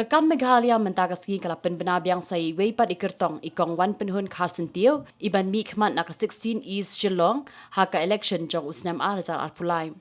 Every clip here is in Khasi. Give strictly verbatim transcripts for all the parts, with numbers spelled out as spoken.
Ka kam Meghalaya mynta ka sngi ka la pynbna biang sa iwei pat i kyrtong i Kong Wanpynhun Kharsyntiew, i ban mih khmat na ka sixteen East Shillong, ha ka election jong u snem ar hajar arphew lai.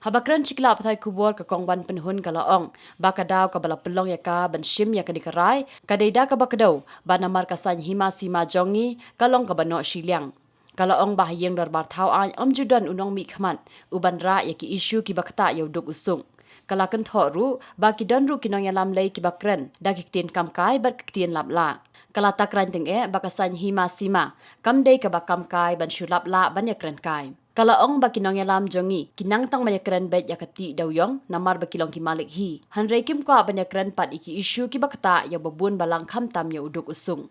Haba kren sha ki lad pathai khubor ka Kong Wanpynhun ka la ong, ba ka daw kaba la pynlong ïa ka ban shim ïa kane ka rai, ka dei da kaba kdew, ba namar ka saiñ hima sima jong ngi, ka long kaba noh shiliang. Ka la ong ba ha ïing dorbar thaw aiñ ym ju don u nongmih khmat, u ban rah ïa ki issue kiba ktah ïa u duk u suk. Ka la kynthoh ruh, ba ki don ruh ki nongïalam lei kiba kren, da ki ktien kam kai bad ki ktien lap lah. Ka la tak raiñ tyngeh, ba ka saiñ hima sima, kam dei kaba kam kai ban shu lap lah ban ïakren kai. Ka la ong ba ki nongïalam jong ngi, ki nang tang ban ïakren beit ïa ka tih dewïong, namar ba ki long ki malik hi. Hynrei kim kwah ban ïakren pat ïa ki issue kiba ktah ïa u babun balang khamtam ïa u duk u suk.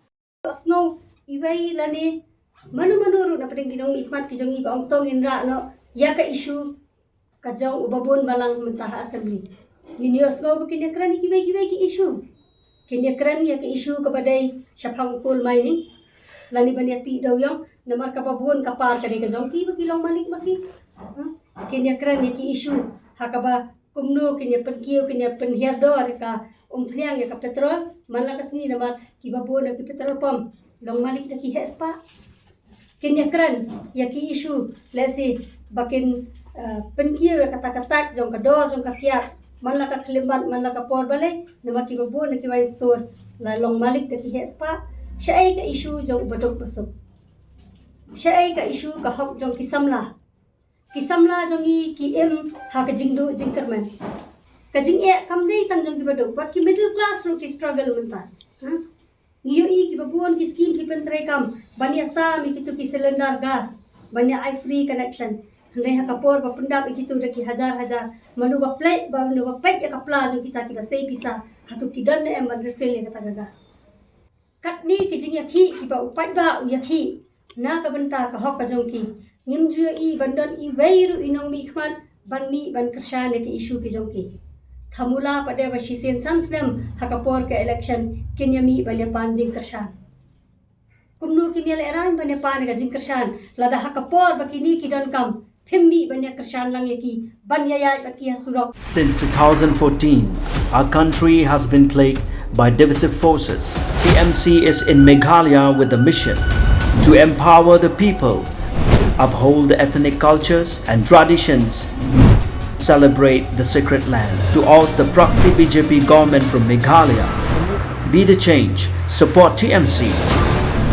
Sngew iwei lane mano mano ruh na pdeng ki nongmihkhmat ki jong ngi ba ong to ngin rah noh ïa ka issue ka jong u babun balang mynta ha assembly. Ngin ïohsngew ba kin ïakren ïa kiwei kiwei ki issue. Kin ïakren ïa ka issue kaba dei shaphang coal mining. Lane ban ïa tih dewïong, namar kaba bun ka par ka dei ka jong ki ba ki long malik ma ki. Ha? Kin ïakren ïa ki issue ha kaba kumno kin ïa pynkiew, kin ïa pynhiar dor ïa ka umphniang ïa ka petrol, man la ka sngi namar kiba bun na ki petrol pump long malik da ki heh spah. Kin ïakren ïa ki issue, let's say, ba kin, eh, pynkiew ïa kata ka tax jong ka dor jong ka kiad, man la ka khyllipmat, man la ka por balei, namar kiba bun na ki wine store la long malik da ki heh spah. Shaei ka issue jong u baduk basuk? Shaei ka issue ka hok jong ki samla? Ki samla jong ngi ki im ha ka jingduh jingkyrmen. Ka jingeh kam dei tang jong ki baduk, wat ki middle class ruh ki struggle mynta. Ha? Ngi ïohi kiba bun ki scheme ki pyntreikam ban ïa sam ïa kito ki cylinder gas, ban ïa ai free connection. Hynrei ha ka por ba pyndap ïa kito da ki hajar hajar, mano ba peit, ba mano ba peit ïa ka pla jong kita kiba sei pisa, hato ki don ne em ban refill ïa kata ka gas? Katne ki jingïakhih kiba u paidbah u ïakhih na ka bynta ka hok ka jong ki, ngim ju ïohi ban don iwei ruh i nongmihkhmat ban mih ban kyrshan ïa ki issue ki jong ki. Thamula pat de ba shisien san snem ha ka por ka election kin ïa mih ban ïa pan jingkyrshan. Kumno kin ïa lehraiñ ban ïa pan ïa ka jingkyrshan, lada ha ka por ba kine ki donkam phim mih ban ïa kyrshan lang ïa ki, ban ïa ïaid bad ki ha surok? Since two thousand fourteen, our country has been plagued by divisive forces. T M C is in Meghalaya with the mission to empower the people, uphold the ethnic cultures and traditions, celebrate the sacred land. To oust the proxy B J P government from Meghalaya, be the change, support T M C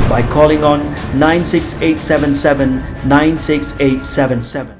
by calling on nine six eight seven seven nine six eight seven seven.